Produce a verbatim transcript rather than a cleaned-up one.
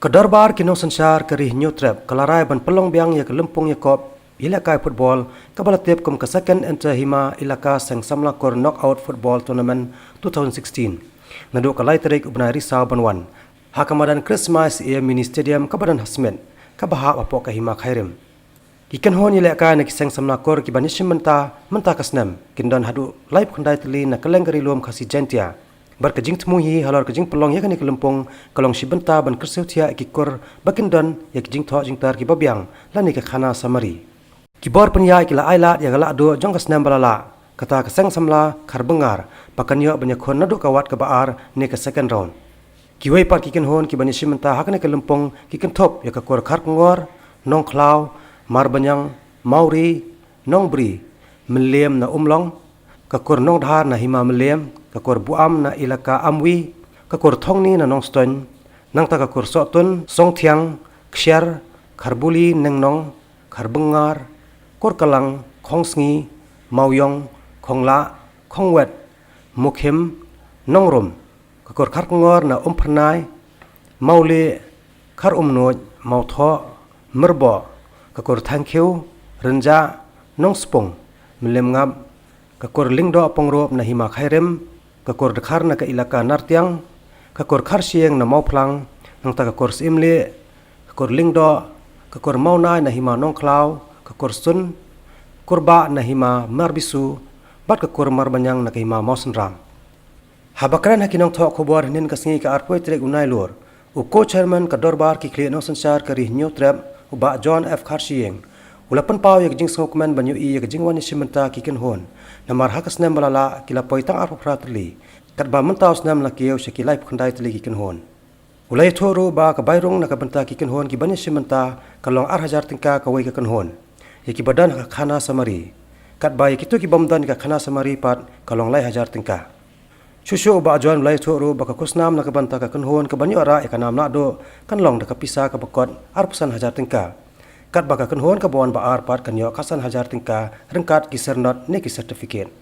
Ka Dorbar ki Nongsynshar ka Ri Hynñiewtrep ka la rai ban pynlong biang ïa ka lympung ïakob ïalehkai football kaba la tip kum ka Second Inter Hima Elaka Seng Samla Kur Knockout Football Tournament two thousand sixteen, naduh ka lai tarik u bnai Risaw ban wan, ha ka madan Chris Mai's Air Mini Stadium kaba don ha Smit, kaba hap hapoh ka Hima Khyrim. Ki kynhun ïalehkai na ki Seng Samla Kur kiban ïashim bynta mynta ka snem kin don haduh laiphew khyndai tylli na kylleng ka Ri Lum Khasi Jaiñtia. Bad ka jingthmu hi halor ka jingpynlong ïa kane ka lympung ka long shi bynta ban kyrsiew thiah ïa ki kur ba kin don ïa ki jingthoh jingtar kiba biang lane ka khana samari. Ki bor pynïaid ki la ailad ïa ka lahduh jong ka snem ba la lah, kata ka Seng Samla Kharbyngar ba kan ïoh ban ïakhun naduh ka wat kaba ar ne ka second round. Kiwei pat ki kynhun kiban ïashim bynta ha kane ka lympung ki kynthup ïa ka kur Kharkongor, Nongkhlaw, Marbaniang, Mawri, Nongbri, Mylliem na Umlong, ka kur Nongdhar na Hima Mylliem, ka kur Buam na Elaka Amwi, ka kur Thongni na Nongstoiñ, nangta ka kur Sohtun, Songthiang, Kshiar, Kharbuli Nengnong, Kharbyngar, Kurkalang, Khongsngi, Mawiong, Khonglah, Khongwet, Mukhim, Nongrum, ka kur Kharkongor na Umphyrnai, Mawlieh, Kharumnuid, Mawthoh, Myrboh, ka kur Thangkhiew, Rynjah, Nongspung, Mylliemngap, ka kur Lyngdoh Pongrup na Hima Khyrim, ka kur Dkhar na ka Elaka Nartiang, ka kur Kharshieng na Mawphlang, nangta ka kur Syimlieh, ka kur Lyngdoh, ka kur Mawnai na Hima Nongkhlaw, ka kur Sun, Kurbah na Hima Marbisu, bad ka kur Marbaniang na ka Hima Mawsynram. Haba kren ha ki nongthoh khubor hynnin ka sngi ka arphew tarik u Nailur, u co-chairman ka Dorbar ki khlieh nongsynshar ka Ri Hynñiewtrep, u Bah John F Kharshiing, u la pynpaw ïa ka jingsngewkmen ban ïohi ïa ka jingwan ïashim bynta ki kynhun, namar ha ka snem ba la lah ki la poi tang arphew phra tylli, katba mynta u snem la kiew sha ki laiphew khyndai tylli ki kynhun. U la ïathuh ruh ba ka bai rung na ka bynta ki kynhun kiban ïashim bynta ka long ar hajar tyngka kawei ka kynhun ïa kiba don ha ka khana samari, katba ïa kito kibym don ïa ka khana samari pat ka long lai hajar tyngka. Shuh shuh u Bah John u la ïathuh ruh ba ka khusnam na ka bynta ka kynhun kaban ïoh rah ïa ka nam lahduh kan long da ka pisa kaba kot arphew san hajar tyngka, katba ka kynhun kaba wan ba ar pat kan ïoh khatsan hajar tyngka ryngkat ki syrnod ne ki certificate.